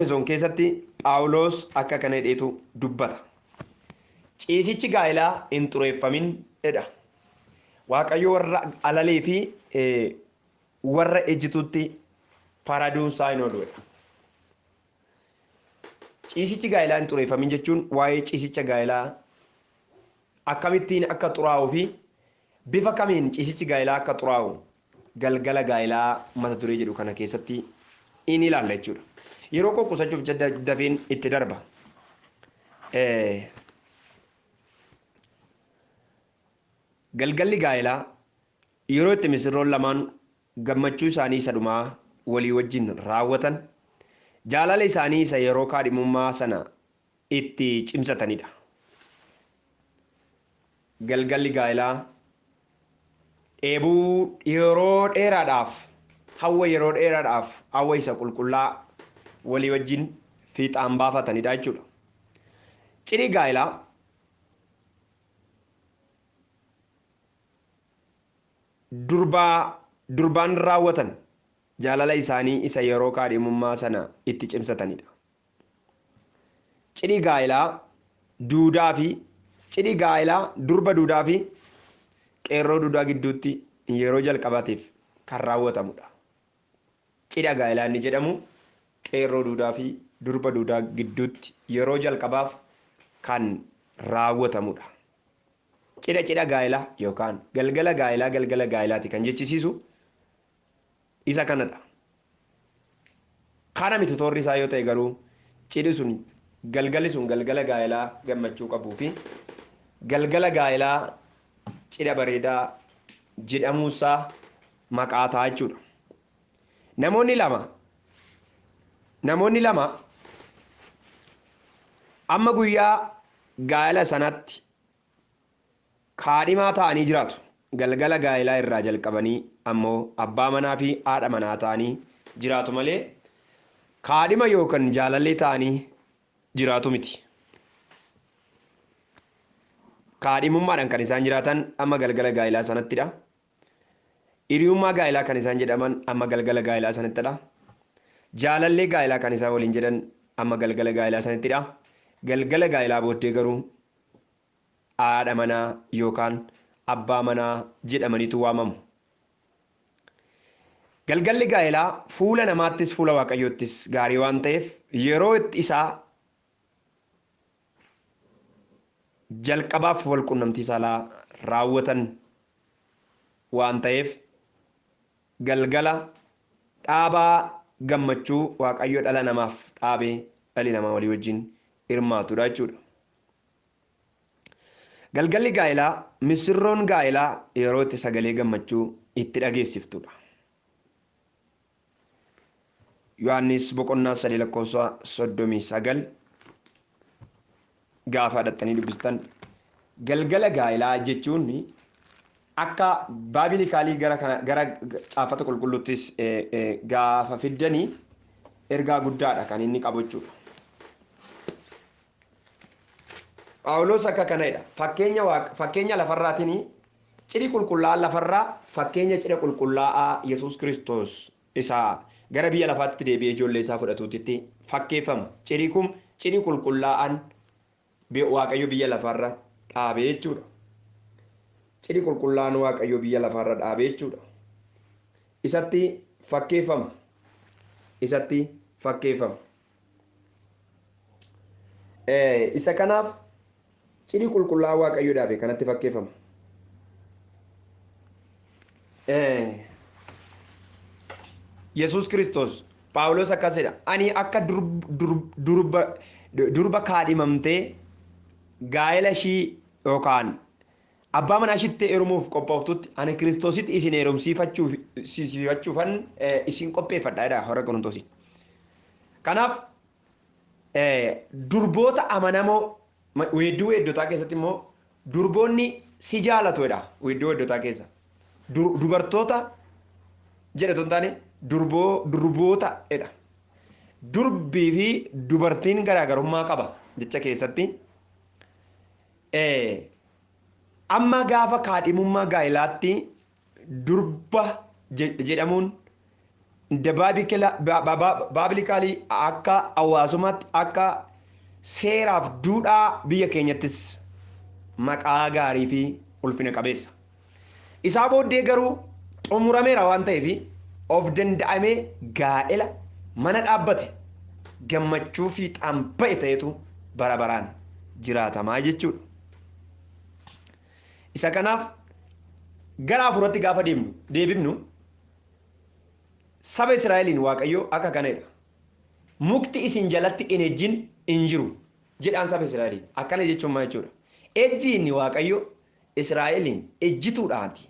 Efesoon keessatti Phaawulos akka kana jedheetu dubbata. Ciisichi gaa'elaa hin xureeffamin jedha. Waaqayyo warra alalee fi warra ejjituutti faraduun isaa hin oolu jedha. Ciisichi gaa'elaa hin xureeffamin jechuun waa'ee ciisicha gaa'elaa akkamittiin akka xuraa'uu fi bifa kamiin ciisichi gaa'elaa akka xuraa'u galgala gaa'elaa mata duree jedhu kana keessatti in ilaalla jechuudha. Yeroo koo qusachuuf dafeen itti darba. Galgalli gaa'elaa yeroo itti misirroon lamaan gammachuu isaanii isa dhumaa walii wajjin raawwatan, jaalala isaanii isa yeroo kaadhimummaa sana itti cimsatanidha. Galgalli gaa'elaa dheebuu yeroo dheeraadhaaf, hawwa yeroo dheeraadhaaf, hawwa isa qulqullaa walii wajjin fiixaan baafatanidha jechuudha. Cidhi gaa'elaa durbaan raawwatan jaalala isaanii isa yeroo kaadhimummaa sana itti cimsatanidha. Cidhi gaa'elaa duudaa fi cidhi gaa'elaa durba duudaa fi qeerroo duudaa gidduutti yeroo jalqabaatiif kan raawwatamudha. Cidha gaa'elaa inni jedhamu qeerroo duudaa fi durba duudaa gidduutti yeroo jalqabaaf kan raawwatamudha. Cidha cidha gaa'elaa yookaan galgala gaa'elaa galgala gaa'elaati kan jechisiisu isa kanadha. Kana miti toorri isaa yoo ta'e garuu cidhi sun galgalli sun galgala gaa'elaa gammachuu qabuu fi galgala gaa'elaa cidha bareedaa jedhamuusaa maqaa ta'a jechuudha. Namoonni lama amma guyyaa gaa'ela sanatti kaadhimaa ta'anii jiraatu. Galgala gaa'elaa irraa jalqabanii ammoo abbaa manaa fi haadha manaa ta'anii jiraatu malee kaadhima yookaan jaalallee ta'anii jiraatu miti. Kaadhimummaadhaan kan isaan jiraatan amma galgala gaa'elaa sanattidha. Hiriyummaa gaa'elaa kan isaan jedhaman amma galgala gaa'elaa sanattidha. Jaalallee gaa'elaa kan isaan waliin jedhan amma galgala gaa'elaa sanattidha. Galgala gaa'elaa booddee garuu haadha manaa yookaan abbaa manaa jedhamaniitu waamamu. Galgalli gaa'elaa fuula namaattis fuula Waaqayyoottis gaarii waan ta'eef yeroo itti isaa jalqabaaf wal qunnamtii saalaa raawwatan waan ta'eef galgala dhaabaa gammachuu Waaqayyo dhala namaaf dhaabee dhalli namaa walii wajjin hirmaatudha jechuudha. Galgalli gaa'elaa misirroon gaa'elaa yeroo itti sagalee gammachuu itti dhageessiftudha. Yohaannis boqonnaa 3 lakkoofsa 39 gaafa dhattanii dubbistan galgala gaa'elaa jechuun akka baabilikaalii gara caafata qulqulluuttis gaafa fiddanii ergaa guddaadha kan inni qabu jechuudha. Phaawulos akka kanadha. Fakkeenya lafarraatiin cidhi qulqullaa'aa lafarraa fakkeenya cidha qulqullaa'aa Yesuus Kiristoos isa gara biyya lafaatti deebi'ee ijoollee isaa fudhatuutitti fakkeeffama. Cidhi kun cidhi qulqullaa'aan Waaqayyo biyya lafarra dhaabee jechuudha. Cidhi qulqullaa'aan Waaqayyo biyya lafarra dhaabee jechuudha. Isatti fakkeeffama. Isatti fakkeeffama. Isa kanaaf cidhi qulqullaa'aa Waaqayyo dhaabe kanatti fakkeeffama. Yesuus Kiristoos Phaawulos akkas jedha. Ani akka durba kaadhimamtee gaa'ela ishii yookaan abbaa manaa ishiitti heerumuuf qophooftutti ani Kiristoositti isin heerumsiifachuufan isin qopheeffadha jedha warra Qorontoosii. Kanaaf durboota amanamoo weedduu weeddotaa keessatti immoo durboonni si jaalatu jedha weedduu weeddotaa keessa. Dubartoota jedhatu hin taane durboota jedha. Durbii fi dubartiin garaagarummaa qaba jecha keessatti. Amma gaafa kaadhimummaa gaa'elaatti durba jedhamuun Biblically akka hawaasummaatti, akka seeraaf duudhaa biyya keenyattis maqaa gaarii fi ulfina qabeessa. Isaa booddee garuu xumurameera waan ta'eef of danda'amee gaa'ela mana dhaabbate gammachuu fiixaan ba'e ta'etu bara baraan jiraatamaa jechuudha. Isa kanaaf gara afuratti gaafa deebifnu saba Israa'eliin Waaqayyo akka kanadha. Mukti isin jalatti hin ejjin hin jiru jedhaan saba Israa'eliin. Akkana jechuun maal jechuudha? Ejji inni Waaqayyo Israa'eliin ejjituudhaati.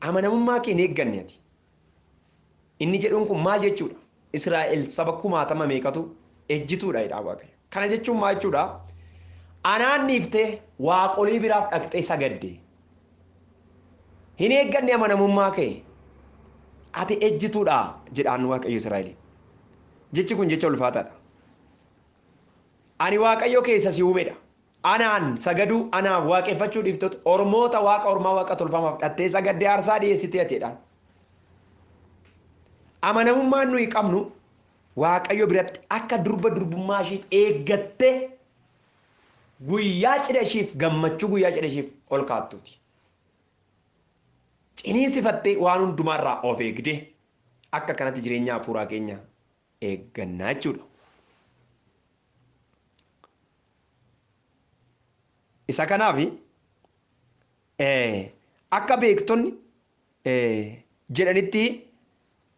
Amanamummaa kee hin eegganne ati. Inni jedhuun kun maal jechuudha? Israa'el saba kumaatama meeqatu ejjituudha jedha Waaqayyo. Kana jechuun maal jechuudha? Anaan dhiiftee waaqolii biraaf dhaqxee sagadde. Hin eegganne amanamummaa kee. Ati ejjituudha jedhaan Waaqayyo Israa'eliin. Jechi kun jecha ulfaataadha. Ani Waaqayyo keessa si uumedha. Anaan sagaduu, anaan waaqeffachuu dhiiftoota ormoota waaqa ormaa waaqa tolfamaaf dhattee sagaddee aarsaa dhiyeessitee ateedhaan. Amanamummaan nuyi qabnu Waaqayyo biratti akka durba durbummaa ishiif eeggattee guyyaa cidha ishiif gammachuu guyyaa cidha ishiif ol kaattuuti. Ciniinsifattee waan hundumaarraa of eegdee akka kanatti jireenya hafuuraa keenya eeggannaa jechuudha. Isa kanaaf akka beektonni jedhanitti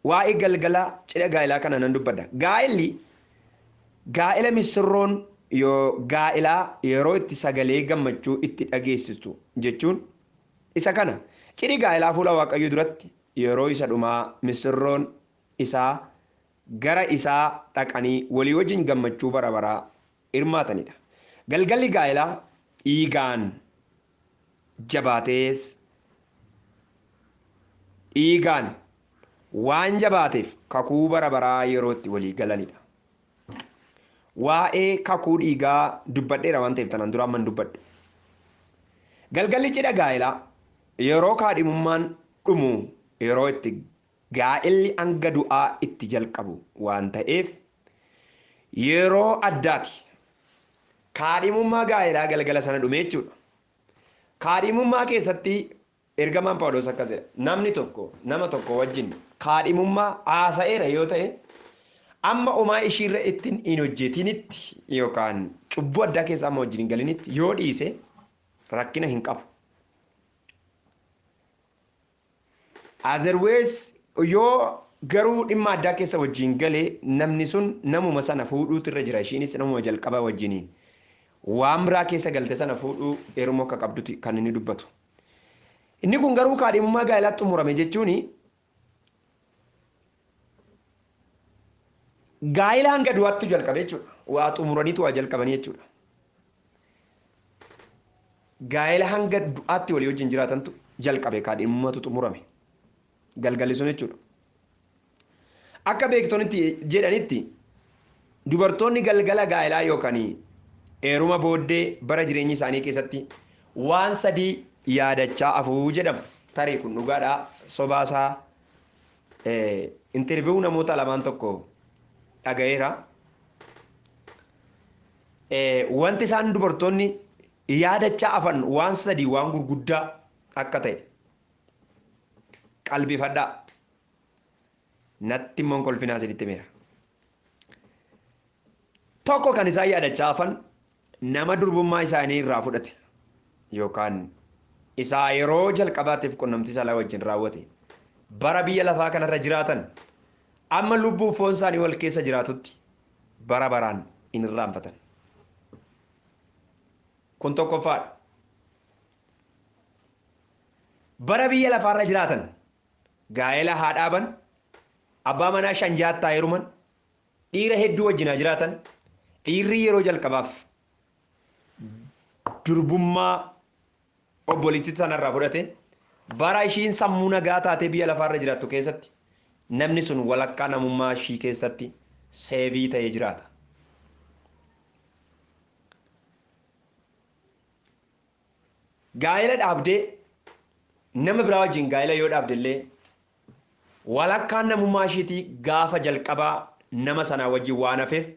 waa'ee galgala cidha gaa'elaa kana nan dubbadha. Gaa'elli gaa'ela misirroon yoo gaa'elaa yeroo itti sagalee gammachuu itti dhageessistu jechuun isa kana. Cidhi gaa'elaa fuula Waaqayyoo duratti yeroo isa dhumaa misirroon isaa gara isaa dhaqanii walii wajjin gammachuu bara baraa hirmaatanidha. Galgalli gaa'elaa dhiigaan jabaatees dhiigaan waan jabaateef kakuu bara baraa yeroo itti walii galanidha. Waa'ee kakuu dhiigaa dubbadheera waan ta'eef tanaan dura amman dubbadhu. Galgalli cidha gaa'elaa yeroo kaadhimummaan dhumu yeroo itti gaa'elli hanga du'aa itti jalqabu waan ta'eef yeroo addaati. Kaadhimummaa gaa'elaa galgala sana dhume jechuudha. Kaadhimummaa keessatti ergamaan Phaawulos akkas jedha. Namni tokko nama tokko wajjin kaadhimummaa haasa'eera yoo ta'e amma homaa ishiirra ittiin hin hojjetinitti yookaan cubbuu addaa keessa amma wajjin hin galinitti yoo dhiise rakkina hin qabu. Otherwise yoo garuu dhimma addaa keessa wajjin galee namni sun namuma sana fuudhuutu irra jira, ishiinis namuma jalqaba wajjiniin waan biraa keessa galte sana fuudhuu heerumuu akka qabduti kan inni dubbatu. Inni kun garuu kaadhimummaa gaa'elaatti xumurame jechuun gaa'ela hanga du'aatti jalqabe jechuudha. Waa xumuraniitu waa jalqabanii jechuudha. Gaa'ela hanga du'aatti walii wajjin jiraatantu jalqabe, kaadhimummaatu xumurame. Galgalli sun jechuudha. Akka beektonni jedhanitti dubartoonni galgala gaa'elaa yookaan heeruma booddee bara jireenya isaanii keessatti waan sadii yaadachaa afuu jedhama. Tarii kun dhugaadhaa sobaasaa interviiyuu namoota lamaan tokko dhaga'eera. Wanti isaan dubartoonni yaadachaa afan waan sadii waan gurguddaa akka ta'e qalbifadhaa. Natti immoo kolfinaa isinitti himeera. Tokko kan isaan yaadachaa afan nama durbummaa isaanii irraa fudhate yookaan isaa yeroo jalqabaatiif qunnamtii saalaa wajjin raawwate bara biyya lafaa kanarra jiraatan amma lubbuu foon isaanii wal keessa jiraatutti bara baraan hin irraanfatan. Kun tokkoffaadha. Bara biyya lafaarra jiraatan gaa'ela haa dhaaban, abbaa manaa shan jaattaa heeruman, dhiira hedduu wajjin haa jiraatan, dhiirri yeroo jalqabaaf durbummaa obboleettii sanarraa fudhate bara ishiin sammuu nagaa taatee biyya lafaarra jiraattu keessatti namni sun walakkaa namummaa ishii keessatti seebii ta'ee jiraata. Gaa'ela dhaabdee nama biraa wajjin gaa'ela yoo dhaabde illee Walakkaan namummaa ishiitii gaafa jalqabaa nama sanaa wajjin waan hafeef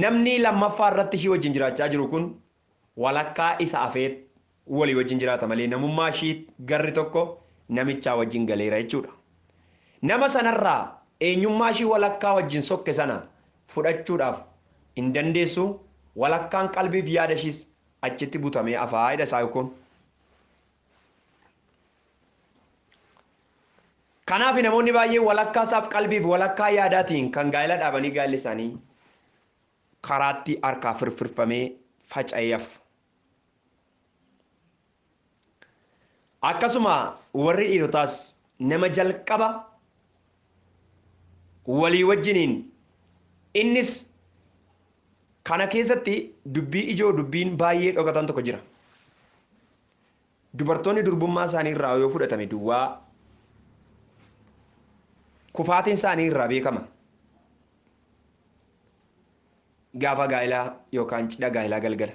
namni lammaffaa irratti ishii wajjin jiraachaa jiru kun walakkaa isa hafee walii wajjin jiraata malee namummaa ishii garri tokko namichaa wajjin galeera jechuudha. Nama sanarraa eenyummaa ishii walakkaa wajjin sokke sana fudhachuudhaaf hin dandeessu, walakkaan qalbiif yaada ishiis achitti butamee hafaa jedha saayikoon. Kanaaf namoonni baay'een walakkaa isaaf qalbiif walakkaa yaadaatiin kan gaa'ela dhaabanii gaa'elli isaanii karaatti harkaa firfirfamee faca'ee hafu. Akkasuma warri dhiirotaas nama jalqaba walii wajjiniin innis kana keessatti dubbii ijoo dubbiin baay'ee dhokatan tokko jira. Dubartoonni durbummaa isaanii irraa yoo fudhatame duwwaa kufaatiin isaanii irraa beekama. Gaafa gaa'elaa yookaan cidha gaa'elaa galgala.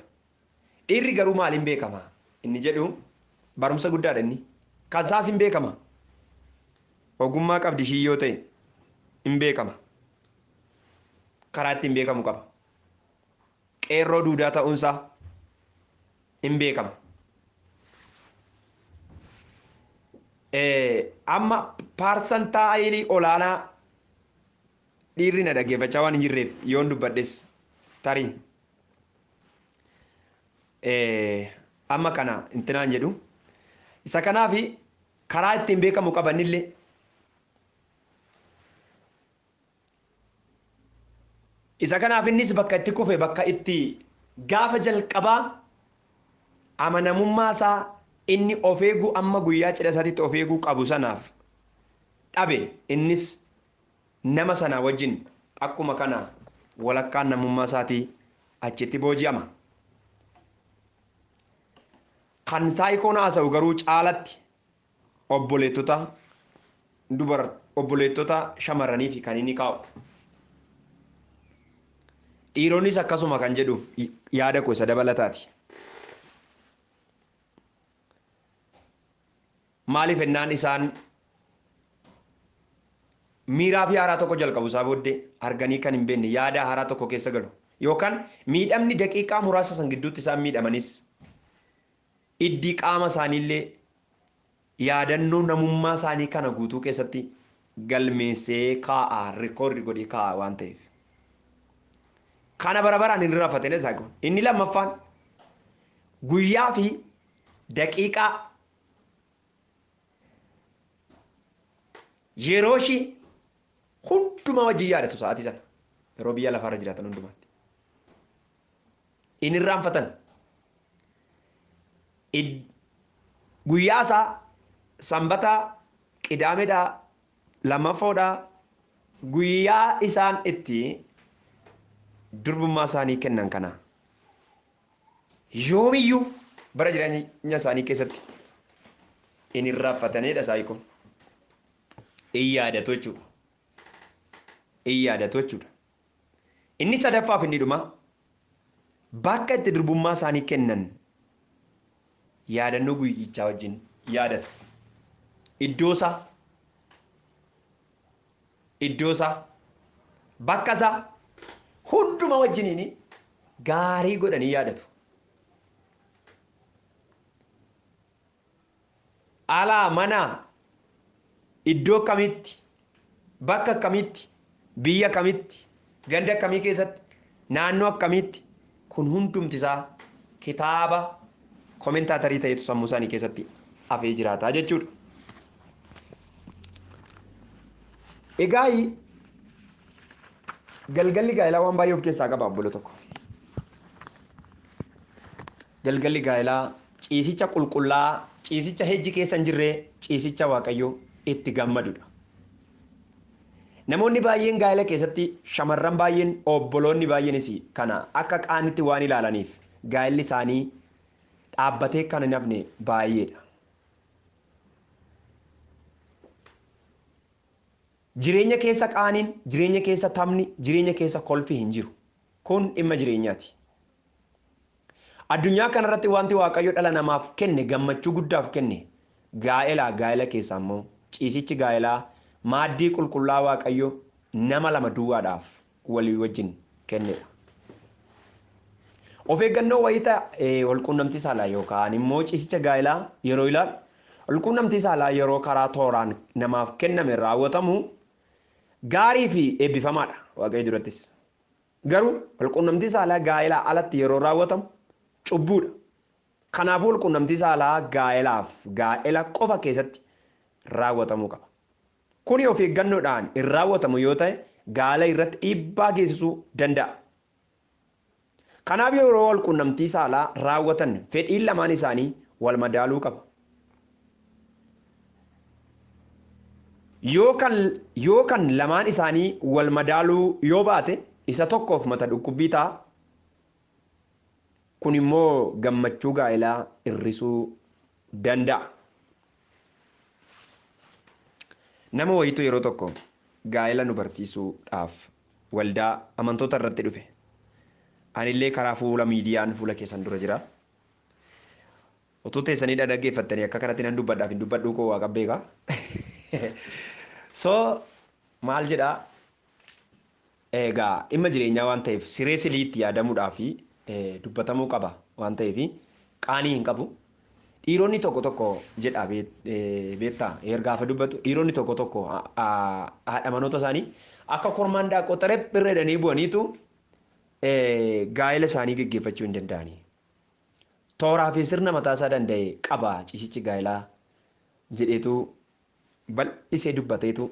Dhiirri garuu maaliin beekama? Inni jedhu barumsa guddaadha inni. Kan isaas hin beekama. Ogummaa qabdi ishii yoo ta'e hin beekama. Karaa ittiin beekamu qaba. Qeerroo duudaa ta'uunsaa hin beekama. Amma paarsantaayilii olaanaa dhiirri na dhaggeeffachaa waan hin jirreef yoon dubbadhes tarii amma kana intinaan jedhu. Isa kanaaf karaa ittiin beekamu qabanillee isa kanaaf innis bakka itti kufe bakka itti gaafa jalqabaa amanamummaa isaa inni of eeguu amma guyyaa cidha isaatiitti of eeguu qabu sanaaf dhabe innis nama sana wajjin akkuma kana walakkaan namummaa isaatii achitti booji'ama. Kan saayikoon haasa'u garuu caalatti obboleettota obboleettota shamarranii fi kan inni kaa'u. Dhiironnis akkasuma kan jedhuuf yaada koo isa dabalataati. Maaliif ennaan isaan miiraa fi haaraa tokko jalqabu isaa booddee arganii kan hin beekne yaada haaraa tokko keessa galu yookaan miidhamni daqiiqaa muraasa san gidduutti isaan miidhamanis iddi qaama isaaniillee yaadannoo namummaa isaanii kana guutuu keessatti galmeessee kaa'a rikoordi godhee kaa'a waan ta'eef. Kana bara baraan hin irraanfatanii isaa kun. Inni lammaffaan guyyaa fi daqiiqaa yeroo ishii hundumaa wajjin yaadatu sa'aatii sana yeroo biyya lafaarra jiraatan hundumaatti. Inni irraanfatan guyyaa isaa sanbataa qidaameedhaa lammaffoodhaa guyyaa isaan itti durbummaa isaanii kennan kana yoomiyyuu bara jireenya isaanii keessatti inni irraanfatanidha saayikoon. In yaadatu jechuudha. In yaadatu jechuudha. Inni sadaffaaf inni dhuma bakka itti durbummaa isaanii kennan yaadannoo guyyichaa wajjin yaadatu. Iddoo isaa bakka isaa hunduma wajjiniin gaarii godhanii yaadatu. Alaa mana iddoo kamitti bakka kamitti biyya kamitti ganda akkamii keessatti naannoo akkamitti kun hundumti isaa kitaaba koomentaatarii ta'etu sammuu isaanii keessatti hafee jiraata jechuudha. Egaa galgalli gaa'elaa waan baay'ee of keessaa qaba obbolo tokko. Galgalli gaa'elaa ciisicha qulqullaa ciisicha hejji keessa hin jirre ciisicha Waaqayyoo itti gammadudha. Namoonni baay'een gaa'ela keessatti shamarran baay'een obboloonni baay'eenis kana akka qaanitti waan ilaalaniif gaa'elli isaanii dhaabbatee kan hin hafne baay'eedha. Jireenya keessa qaaniin, jireenya keessa taphni, jireenya keessa kolfi hin jiru. Kun dhimma jireenyaati. Addunyaa kanarratti wanti Waaqayyo dhala namaaf kenne gammachuu guddaaf kenne gaa'elaa gaa'ela keessa immoo ciisichi gaa'elaa Maaddii qulqullaa Waaqayyo nama lama duwwaadhaaf walii wajjin kennedha. Of eeggannoo wayita walquunnamtii saalaa yookaan immoo ciisicha gaa'elaa yeroo ilaalu, walquunnamtii saalaa yeroo karaa tooraan namaaf kenname raawwatamu gaarii fi eebbifamaadha Waaqayyo durattis. Garuu walquunnamtii saalaa gaa'elaa alatti yeroo raawwatamu cubbuudha. Kanaafuu walquunnamtii saalaa gaa'elaaf gaa'ela qofa keessatti raawwatamuu qaba. Kuni of eeggannoodhaan hin raawwatamu yoo ta'e gaa'ela irratti dhiibbaa geessisuu danda'a. Kanaaf yeroo walquunnamtii saalaa raawwatan fedhiin lamaan isaanii wal madaaluu qaba. Yoo kan lamaan isaanii wal madaaluu yoo baate isa tokkoof mata dhukkubbii ta'a. Kun immoo gammachuu gaa'elaa hir'isuu danda'a. Nama wayiitu yeroo tokko gaa'ela nu barsiisuudhaaf waldaa amantoota irratti dhufe. Anillee karaa fuula miidiyaan fuula keessan dura jira. Utuu teessanii dhaggeeffattanii akka kanatti nan dubbadhaaf hin dubbadhuu koo waaqa beeka. So maal jedhaa? Egaa dhimma jireenyaa waan ta'eef siree siliitti yaadamuudhaa fi dubbatamuu qaba waan ta'eef qaanii hin qabu. Dhiironni tokko tokko jedha beektaa gaafa dubbatu dhiironni tokko tokko haadha manoota isaanii akka kormaan daaqqoo xaree irra bu'aniitu gaa'ela isaanii geggeeffachuu hin danda'ani. Tooraa fi sirna mataa isaa danda'e qaba ciisichi gaa'elaa jedheetu bal'isee dubbateetu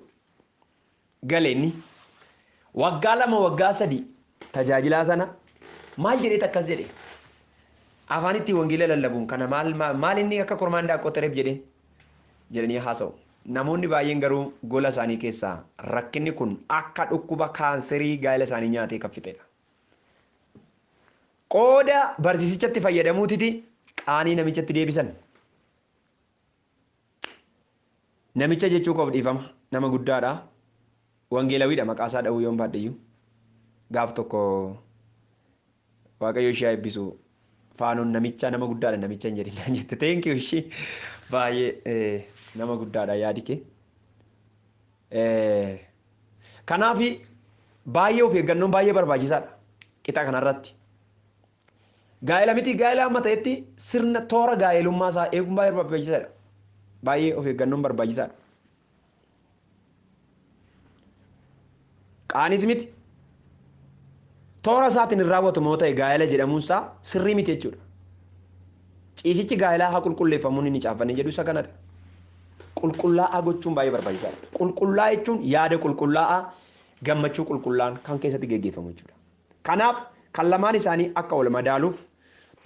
galeenni waggaa 2 waggaa 3 tajaajilaa sana maal jedheet akkas jedhe afaan itti wangeela lallabuun kana maal inni akka kormaan daaqqoo xareef jedheen jedhanii haasa'u. Namoonni baay'een garuu gola isaanii keessaa rakkinni kun akka dhukkuba kaanserii gaa'ela isaanii nyaatee kan fixedha. Qooda barsiisichatti fayyadamuutiti qaanii namichatti deebisan. Namicha jechuu koof dhiifama nama guddaadha. Wangeelawiidha maqaa isaa dha'uu yoon baadheyyuu. Gaaf tokko Waaqayyo ishee eebbisu faanuun namicha nama guddaadha namicha hin jedhin naan jette. Thank you ishee baay'ee nama guddaadha yaadi kee. Kanaaf baay'ee of eeggannoon baay'ee barbaachisaadha qixa kanarratti. Gaa'ela miti gaa'ela amma ta'etti sirna toora gaa'elummaa isaa eeguun baay'ee barbaachisaadha. Baay'ee of eeggannoon barbaachisaadha. Qaanis miti toora isaatiin hin raawwatu moo ta'e gaa'ela jedhamuun isaa sirrii miti jechuudha. Ciisichi gaa'elaa haa qulqulleeffamuun inni caaffanne jedhu isa kanadha. Qulqullaa'aa gochuun baay'ee barbaachisaadha. Qulqullaa'aa jechuun yaada qulqullaa'aa gammachuu qulqullaan kan keessatti geggeeffamu jechuudha. Kanaaf kan lamaan isaanii akka wal madaaluuf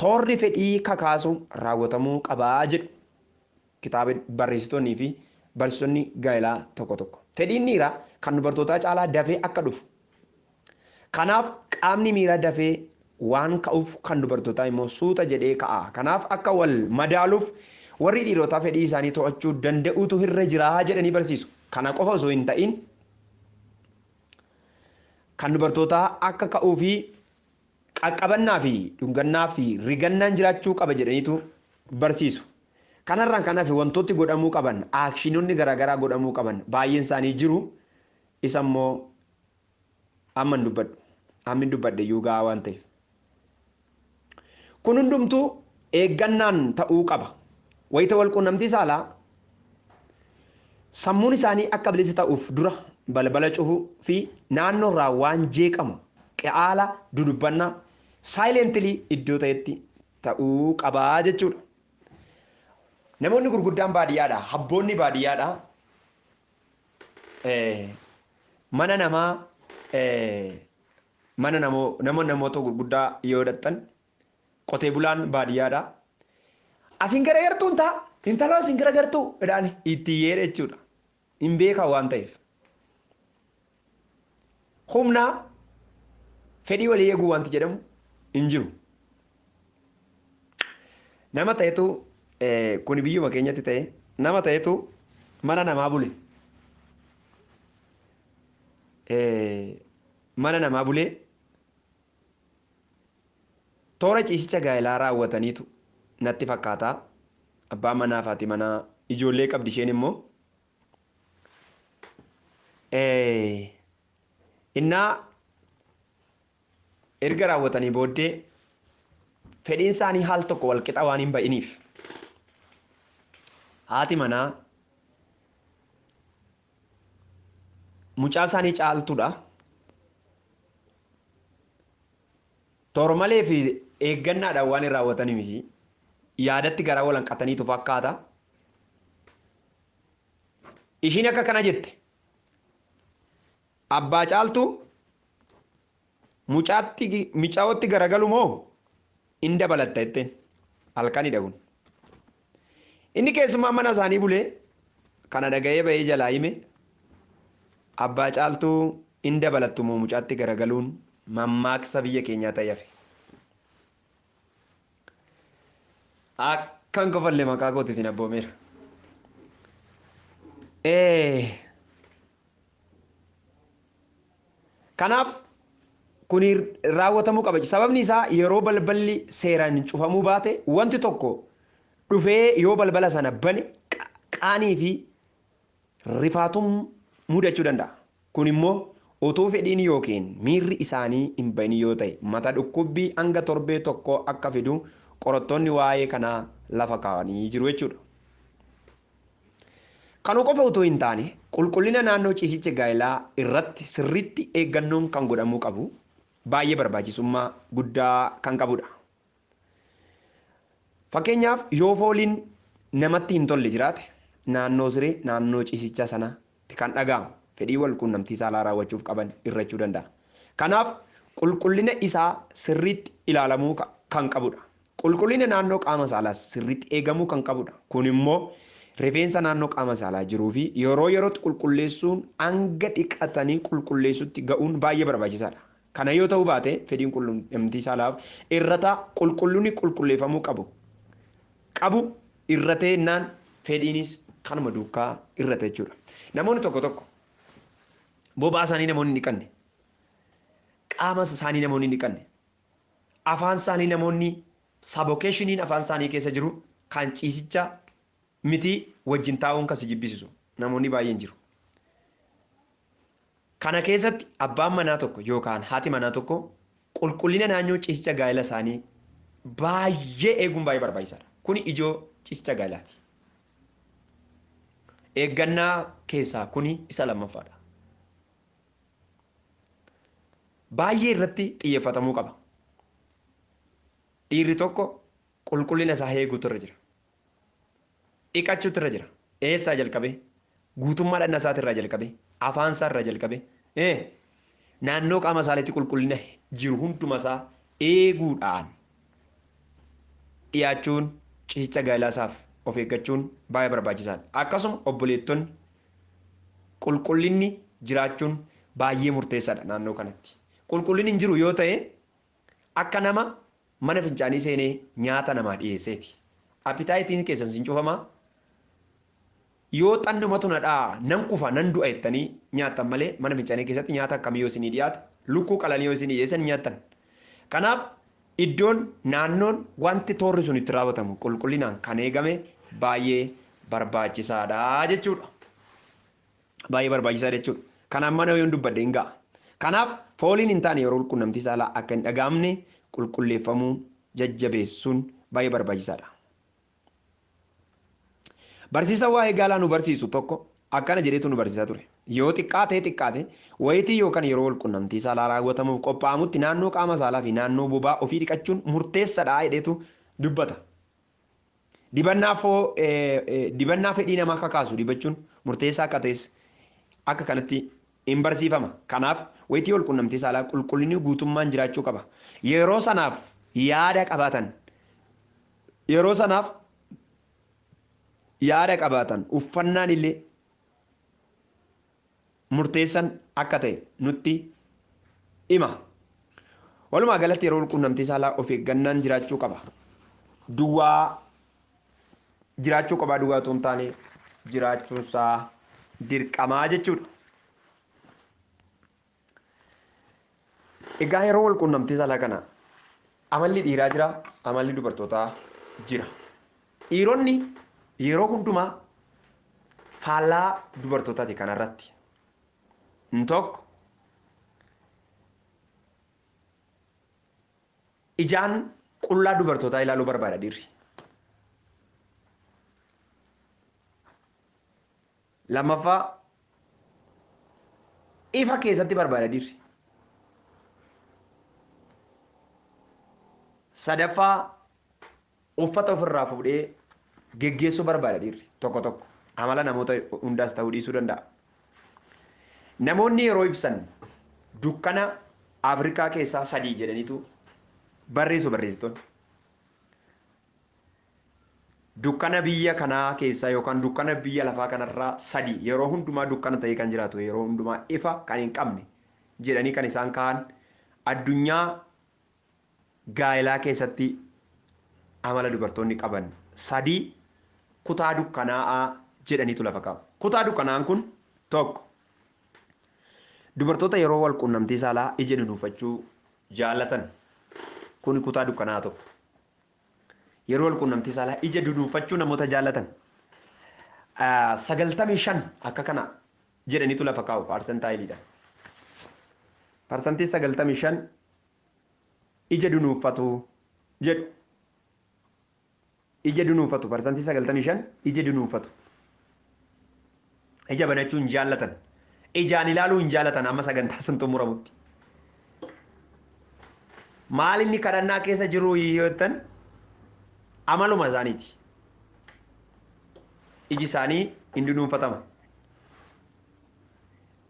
toorri fedhii kakaasu raawwatamuu qabaa jedhu kitaaba barreessitoonnii fi barsiisonni gaa'elaa tokko tokko. Fedhiin dhiiraa kan dubartootaa caalaa dafee akka dhufu. Kanaaf qaamni miiraa dafee waan ka'uuf kan dubartootaa immoo suuta jedhee ka'a. Kanaaf akka wal madaaluuf warri dhiirotaa fedhii isaanii to'achuu danda'utu irra jiraa jedhanii barsiisu. Kana qofa osoo hin ta'in kan dubartootaa akka ka'uu fi qaqqabannaa fi dhungannaa fi rigannaan jiraachuu qaba jedhaniitu barsiisu. Kanarraan kanaaf wantooti godhamuu qaban aakshinoonni garaagaraa godhamuu qaban baay'een isaanii jiru. Isa immoo amma hin dubbadhu. Amma hin dubbadhe iyyuu gahaa waan ta'eef. Kun hundumtuu eeggannaan ta'uu qaba. Wayita walquunnamtii saalaa sammuun isaanii akka bilisa ta'uuf dura balbala cufuu fi naannoorraa waan jeeqamu qe'aala dudubbannaa saayilentilii iddoo ta'etti ta'uu qabaa jechuudha. Namoonni gurguddaan baadiyyaadha. Habboonni baadiyyaadha. Mana namaa mana namoota gurguddaa yoo dhaqxan qotee bulaan baadiyyaadha. Asiin gara gartuun ta'a. Intala asiin gara gartuu jedhaan itti yeedha jechuudha. Hin beekan waan ta'eef. Humna fedhii walii eeguu wanti jedhamu hin jiru. Nama ta'etu kun biyyuma keenyatti ta'e nama ta'etu mana namaa bule. Mana namaa bulee toora ciisicha gaa'elaa raawwataniitu natti fakkaata. Abbaa manaa fi haati manaa ijoollee qabdi isheen immoo. Innaa erga raawwatanii booddee fedhiin isaanii haal tokko wal qixa waan hin ba'iniif haati manaa mucaa isaanii caaltuudha. Toormalee fi eeggannaadhaan waan hin raawwatanii miti yaadatti garaa wal hanqataniitu fakkaata. Ishiin akka kana jette abbaa caaltuu mucaatti micaa'ootti garagalu moo in dabalatta jetteen halkanidha kun. Inni keessumaa mana isaanii bulee kana dhaga'ee ba'ee jalaa hime abbaa caaltuu in dabalattu moo mucaatti garagaluun mammaaksa biyya keenyaa ta'e hafe. Akkan kofallee maqaa kooti isin abboomeera. Kanaaf kuni raawwatamuu qaba. Sababni isaa yeroo balballi seeraan cufamuu baate wanti tokko dhufee yoo balbala sana bane qaanii fi rifaatuun mudachuu danda'a. Kun immoo utuu fedhiin yookiin miirri isaanii hin bahin yoo ta'e mata dhukkubbii hanga torbee tokko akka fidu qorattoonni waa'ee kanaa lafa kaa'anii jiru jechuudha. Kana qofa utuu hin taane qulqullina naannoo ciisicha gaa'elaa irratti sirriitti eeggannoon kan godhamuu qabu baay'ee barbaachisummaa guddaa kan qabudha. Fakkeenyaaf yoo fooliin namatti hin tolle jiraate naannoo siree naannoo ciisichaa sanatti kan dhaga'amu fedhii wal quunnamtii saalaa raawwachuuf qaban irrachuu danda'a. Kanaaf qulqullina isaa sirriitti ilaalamuu kan qabudha. Qulqullina naannoo qaama saalaas sirriitti eegamuu kan qabudha. Kun immoo rifeensa naannoo qaama saalaa jiruu fi yeroo yerootti qulqulleessuun hanga dhiqatanii qulqulleessutti ga'uun baay'ee barbaachisaadha. Kana yoo ta'uu baate fedhiin quunnamtii saalaaf irrata qulqullinni qulqulleeffamuu qabu irratee naan fedhiinis kanuma duukaa irrata jechuudha. Namoonni tokko tokko bobaa isaanii namoonni hin dhiqanne, qaama isaanii namoonni hin dhiqanne, afaan isaanii namoonni sabokeeshiniin afaan isaanii keessa jiru kan ciisicha miti wajjin taa'uun kan si jibbisisu namoonni baay'een jiru. Kana keessatti abbaan manaa tokko yookaan haati manaa tokko qulqullina naannoo ciisicha gaa'ela isaanii baay'ee eeguun baay'ee barbaachisaadha. Kuni ijoo ciisicha gaa'elaati. Eeggannaa keessaa kuni isa lammaffaadha. Baay'ee irratti xiyyeeffatamuu qaba. Dhiirri tokko qulqullina isaa eeguutu irra jira. Dhiqachuutu irra jira. Eessaa jalqabee? Guutummaa dhagna isaatirraa jalqabee, afaan isaarraa jalqabee, naannoo qaama isaaniitti qulqullina jiru hunduma isaa eeguudhaan dhiyaachuun ciisicha gaa'elaa isaaf of eeggachuun baay'ee barbaachisaadha. Akkasuma obboleettonni qulqullinni jiraachuun baay'ee murteessaadha naannoo kanatti. Qulqullinni hin jiru yoo ta'e akka nama mana fincaanii seenee nyaata namaa dhiyeesseeti. Appitaayitiin keessan sin cufamaa. Yoo xannumatu na dha'a nan kufa nan du'a jettanii nyaattan malee mana fincaanii keessatti nyaata akkamii yoo isinii dhiyaate lukkuu qalanii yoo isinii dhiyeessan nyaattan. Kanaaf iddoon naannoon wanti toorri sun itti raawwatamu qulqullinaan kan eegame baay'ee barbaachisaadha jechuudha. Baay'ee barbaachisaadha jechuudha. Kanaaf mana yoon dubbadhe hin ga'a. Kanaaf fooliin hin taane yeroo quunnamtii saalaa akka hin dhaga'amne qulqulleeffamuu jajjabeessuun baay'ee barbaachisaadha. Barsiisa waa'ee gaalaa nu barsiisu tokko akkana jedheetu nu barsiisaa ture. Yoo xiqqaatee xiqqaate wayitii yookaan yeroo wal quunnamtii saalaa raawwatamuuf qophaa'amutti naannoo qaama saalaa fi naannoo bobaa ofii dhiqachuun murteessaadha jedheetu dubbata. Dibannaa fedhii namaa kakaasu dibachuun murteessaa akka ta'es akka kanatti hin barsiifama. Kanaaf wayitii wal quunnamtii saalaa qulqullinni guutummaan jiraachuu qaba. Yeroo sanaaf yaada qabaatan yeroo sanaaf yaada qabaatan uffannaan illee murteessan akka ta'e nutti hima. Walumaa galatti yeroo quunnamtii saalaa of eeggannaan jiraachuu qaba. Duwwaa jiraachuu qabaa duwwaa otoo hin taane jiraachuunsaa dirqamaa jechuudha. Egaa yeroo wal quunnamtii saalaa kana amalli dhiiraa jira, amalli dubartootaa jira. Dhiironni yeroo hundumaa faallaa dubartootaati kanarratti. Tokko ijaan qullaa dubartootaa ilaaluu barbaada dhiirri. Lammaffaa ifa keessatti barbaada dhiirri. Sadaffaa uffata ofirraa fuudhee geggeessuu barbaada dhiirri tokko tokko. Amala namoota hundaas ta'uu dhiisuu danda'a. Namoonni yeroo ibsan dukkana Afrikaa keessaa sadii jedhaniitu barreessu barreessitoonni. Dukkana biyya kanaa keessaa yookaan dukkana biyya lafaa kanarraa sadii yeroo hundumaa dukkana ta'ee kan jiraatu yeroo hundumaa ifa kan hin qabne jedhanii kan isaan ka'an addunyaa gaa'elaa keessatti amala dubartoonni qaban sadii kutaa dukkanaa'aa jedhaniitu lafa kaa'u. Kutaa dukkanaa'aan kun tokko dubartoota yeroo wal quunnamtii saalaa ija dunuunfachuu jaallatan kun kutaa dukkanaa'aa tokko. Yeroo wal quunnamtii saalaa ija dunuunfachuu namoota jaallatan 95 akka kana jedhaniitu lafa kaa'u paarsantaayiliidha. Parsantii 95 ija dunuunfatu jedhu. Ija dunuunfatu parsantii 95 ija dunuunfatu. Ija banachuu hin jaallatan. Ijaan ilaaluu hin jaallatan amma sagantaa sun xumuramutti. Maal inni kadhannaa keessa jiru yoo jettan amaluma isaaniiti. Iji isaanii hin dunuunfatama.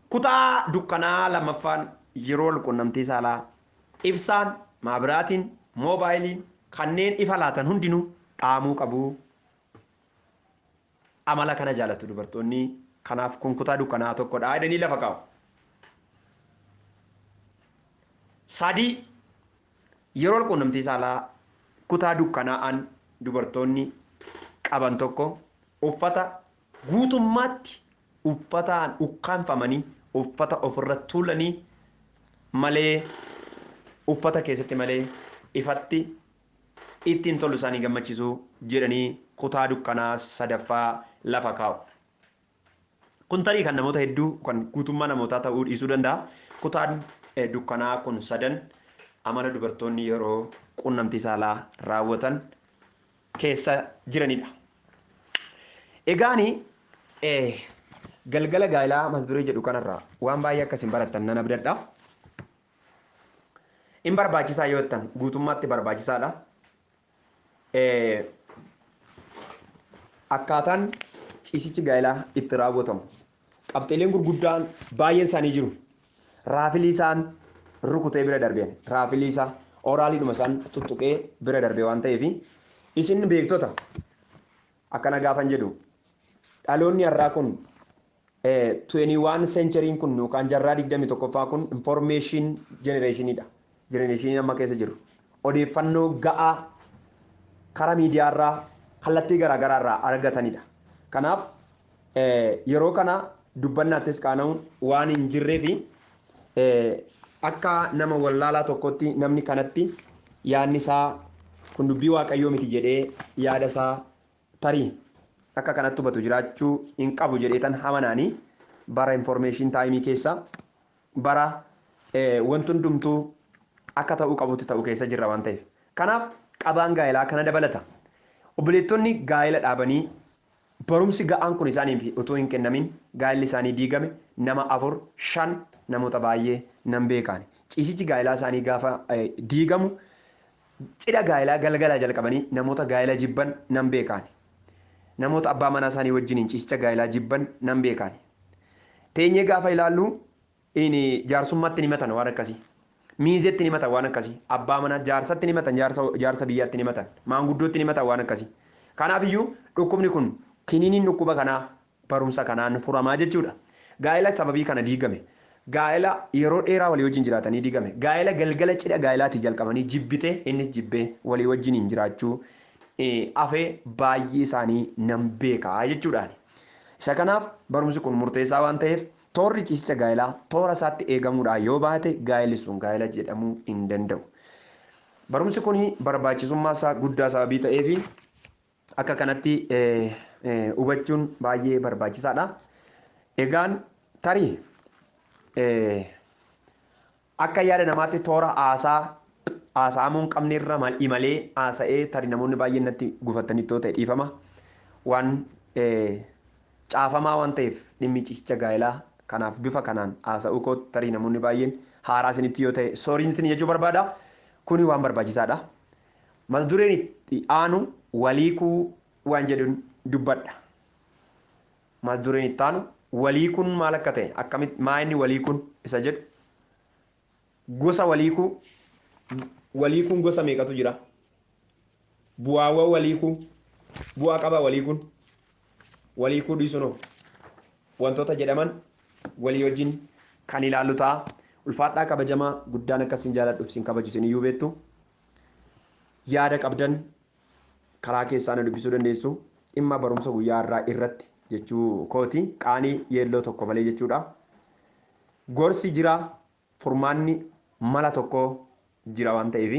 Kutaa dukkanaa lammaffaan yeroo wal quunnamtii saalaa ibsaan, maabiraatiin, moobaayiliin kanneen ifa laatan hundinuu dhaamuu qabu. Amala kana jaalatu dubartoonni kanaaf kun kutaa dukkanaa tokkodha jedhanii lafa kaa'u. Sadii yeroo wal quunnamtii saalaa kutaa dukkanaa'aan dubartoonni qaban tokko uffata guutummaatti uffataan ukkaanfamanii uffata ofirra tuulanii malee uffata keessatti malee ifatti ittiin tolu isaanii gammachiisu jedhanii kutaa dukkanaa sadaffaa lafa kaa'u. Kun tarii kan namoota hedduu kan guutummaa namootaa ta'uu dhiisuu danda'a. Kutaan dukkanaa kun sadan amala dubartoonni yeroo quunnamtii saalaa raawwatan keessa jiranidha. Egaani galgala gaa'elaa mata duree jedhu kanarraa waan baay'ee akkasiin barattan nan abdadha. In barbaachisaa yoo jettan guutummaatti barbaachisaadha. Akkaataan ciisichi gaa'elaa itti raawwatamu qabxiileen gurguddaan baay'een isaanii jiru. Raafilii isaan rukutee bira darbeen raafilii isaa oraaliidhuma isaan tuttuqee bira darbe waan ta'eef isin beektota akkana gaafan jedhu dhaloonni har'aa kun 21 century kun yookaan jarraa 21ffaa kun information generationidha. Generation amma keessa jiru. Odeeffannoo ga'aa karaa miidiyaarraa kallattii garaagaraarraa argatanidha. Kanaaf yeroo kana dubbannaattis qaana'uun waan hin jirree fi akka nama wallaalaa tokkotti namni kanatti yaadni isaa kun dubbii waaqayyoo miti jedhee yaada isaa tarii akka kanatti hubatu jiraachuu hin qabu jedhee tan amanaanii bara information time keessa bara wanti hundumtuu akka ta'uu qabutti ta'u keessa jirra waan ta'eef. Kanaaf qabaan gaa'elaa kana dabalata. Obboleettonni gaa'ela dhaabanii barumsi ga'aan kun isaaniif utuu hin kennamin gaa'elli isaanii diigame nama 4, 5 namoota baay'ee nan beekaani. Ciisichi gaa'elaa isaanii gaafa diigamu cidha gaa'elaa galgalaa jalqabanii namoota gaa'ela jibban nan beekaani. Namoota abbaa manaa isaanii wajjiniin ciisicha gaa'elaa jibban nan beekaani. Teenyee gaafa ilaallu jaarsummaatti ni matan waan akkasii. Miizeetti ni matan waan akkasii. Abbaa manaa jaarsatti ni matan jaarsa biyyaatti ni matan. Maanguddootti ni matan waan akkasii. Kanaafiyyuu dhukkubni kun kiniiniin dhukkuba kanaa barumsa kanaan furamaa jechuudha. Gaa'ela sababii kana diigame. Gaa'ela yeroo dheeraa walii wajjin jiraatanii diigame. Gaa'ela galgala cidha gaa'elaatii jalqabanii jibbitee innis jibbee walii wajjiniin jiraachuu afee baay'ee isaanii nan beekaa jechuudhaan. Isa kanaaf barumsi kun murteessaa waan ta'eef toorri ciisicha gaa'elaa toora isaatti eegamuudhaan yoo baate gaa'elli sun gaa'ela jedhamuu hin danda'u. Barumsi kun barbaachisummaa isaa guddaa sababii ta'eefi akka kanatti hubachuun baay'ee barbaachisaadha. Egaan tarii Akka yaada namaatti toora haasaa haasa'amuu hin qabne irra imalee haasa'ee tarii namoonni baay'een natti gufatanii yoo ta'e dhiifama. Waan caafamaa waan ta'eef dhimmi ciisicha gaa'elaa kanaaf bifa kanaan haasa'uu koo tarii namoonni baay'een haaraa isinitti yoo ta'e sooriin isin jechuu barbaada. Kuni waan barbaachisaadha. Mata dureen itti aanu waliikuu waan jedhuun dubbadha. Mata dureen itti aanu waliikuun maal akka ta'e, akkamitti maa inni waliikuun isa jedhu, gosa waliikuu, waliikuun gosa meeqatu jira, bu'aawwan waliikuu, bu'aa qaba waliikuun, waliikuu dhiisuun wantoota jedhaman walii wajjin kan ilaallu ta'a. Ulfaadhaa kabajamaa guddaan akkasiin jaaladhuuf isin kabaju isin iyyuu beektu. Yaada qabdan karaa keessaa na dubbisuu dandeessu. Dhimma barumsa guyyaa irraa irratti jechuu kooti, qaanii yeelloo tokko malee jechuudha. Gorsi jira, furmaanni mala tokko jira waan ta'eef